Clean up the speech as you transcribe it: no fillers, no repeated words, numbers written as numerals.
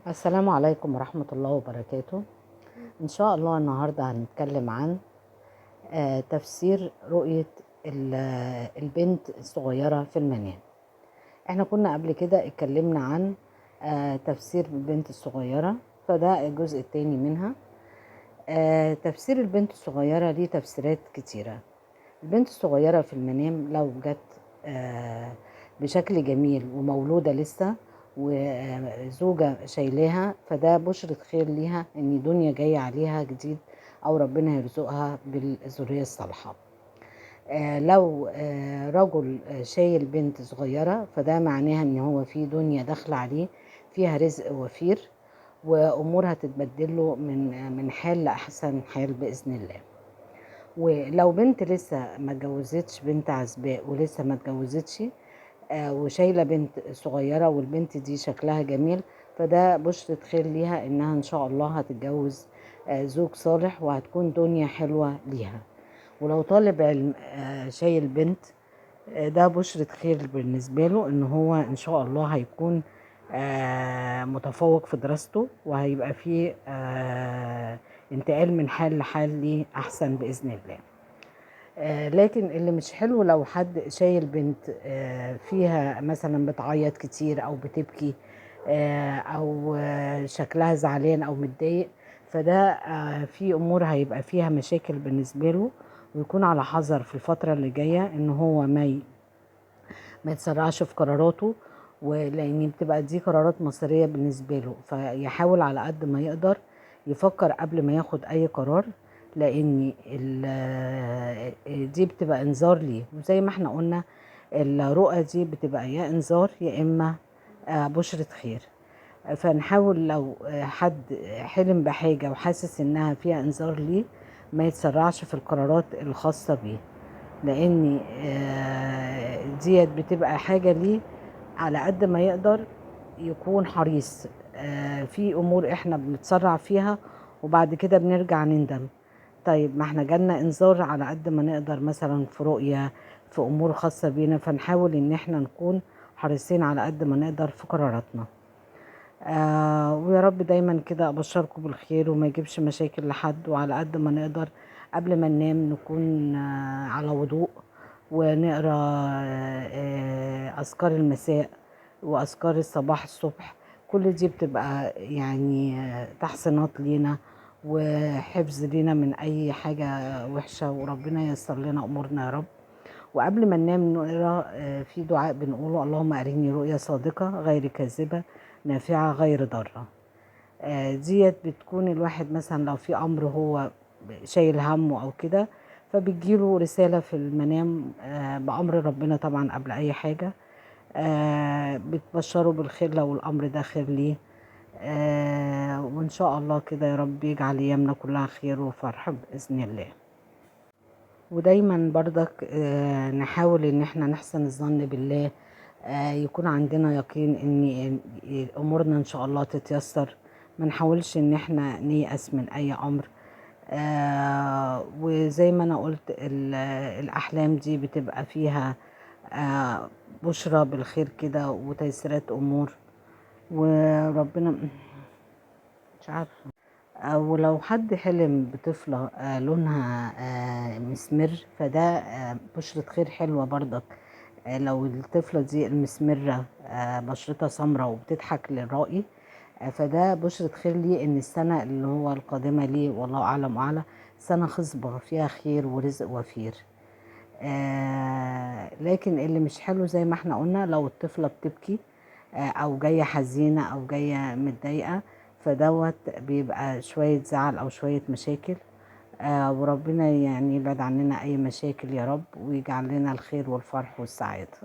السلام عليكم ورحمة الله وبركاته. إن شاء الله النهاردة هنتكلم عن تفسير رؤية البنت الصغيرة في المنام. احنا كنا قبل كده اتكلمنا عن تفسير البنت الصغيرة، فده الجزء التاني منها. تفسير البنت الصغيرة ليه تفسيرات كتيرة. البنت الصغيرة في المنام لو جت بشكل جميل ومولودة لسه وزوجة شايلاها، فده بشرة خير ليها ان دنيا جاية عليها جديد او ربنا يرزقها بالذرية الصالحة. لو رجل شايل بنت صغيرة، فده معناها ان هو في دنيا داخلة عليه فيها رزق وفير، وامور هتتبدل له من حال لاحسن حال باذن الله. ولو بنت لسه ما اتجوزتش، بنت عزباء ولسه ما اتجوزتش، وشايله بنت صغيره والبنت دي شكلها جميل، فده بشرة خير ليها انها ان شاء الله هتتجوز زوج صالح وهتكون دنيا حلوه ليها. ولو طالب علم شايل بنت، ده بشرة خير بالنسبة له ان هو ان شاء الله هيكون متفوق في دراسته، وهيبقى فيه انتقال من حال لحال ليه احسن باذن الله. لكن اللي مش حلو لو حد شايل بنت فيها مثلا بتعيط كتير او بتبكي او شكلها زعلان او متضايق، فده في امور هيبقى فيها مشاكل بالنسبة له، ويكون على حذر في الفترة اللي جاية ان هو ما يتسرعش في قراراته، ولان بتبقى دي قرارات مصيرية بالنسبة له، فيحاول على قد ما يقدر يفكر قبل ما ياخد اي قرار، لان دي بتبقى انذار ليه. وزي ما احنا قلنا الرؤى دي بتبقى يا انذار يا اما بشرة خير. فنحاول لو حد حلم بحاجة وحاسس انها فيها انذار ليه ما يتسرعش في القرارات الخاصة بيه، لان ديت بتبقى حاجة ليه على قد ما يقدر يكون حريص. في امور احنا بنتسرع فيها وبعد كده بنرجع نندم. طيب ما احنا جالنا انذار على قد ما نقدر مثلا في رؤية في امور خاصة بينا، فنحاول ان احنا نكون حريصين على قد ما نقدر في قراراتنا. ويا رب دايما كده ابشركم بالخير وما يجيبش مشاكل لحد، وعلى قد ما نقدر قبل ما ننام نكون على وضوء، ونقرا اذكار المساء واذكار الصباح الصبح. كل دي بتبقى تحصينات لينا وحفظ لينا من اي حاجة وحشة، وربنا ييسر لنا امورنا يا رب. وقبل ما ننام نقرا في دعاء بنقوله: اللهم اريني رؤيا صادقة غير كاذبة نافعة غير ضارة. ديت بتكون الواحد مثلا لو في امر هو شايل همه او كده، فبتجيله رسالة في المنام بأمر ربنا طبعا قبل اي حاجة، بتبشره بالخير لو الامر ده خير ليه. وان شاء الله كده يا رب يجعل ايامنا كلها خير وفرح باذن الله. ودايما برضك نحاول ان احنا نحسن الظن بالله، يكون عندنا يقين ان امورنا ان شاء الله تتيسر، ما نحاولش ان احنا نيأس من اي امر. وزي ما انا قلت الاحلام دي بتبقى فيها بشرى بالخير كده وتيسيرات امور، وربنا مش عارفه. ولو حد حلم بطفلة لونها مسمر، فده بشرة خير حلوة برضك. لو الطفلة دي المسمرة بشرتها سمرة وبتضحك للرائي، فده بشرة خير ليه ان السنة اللي هو القادمة ليه والله اعلم واعلى سنة خصبة فيها خير ورزق وفير. لكن اللي مش حلو زي ما احنا قلنا لو الطفلة بتبكي او جاية حزينة او جاية متضايقة، فدوت بيبقى شوية زعل او شوية مشاكل. وربنا يبعد عننا اي مشاكل يا رب، ويجعل لنا الخير والفرح والسعادة.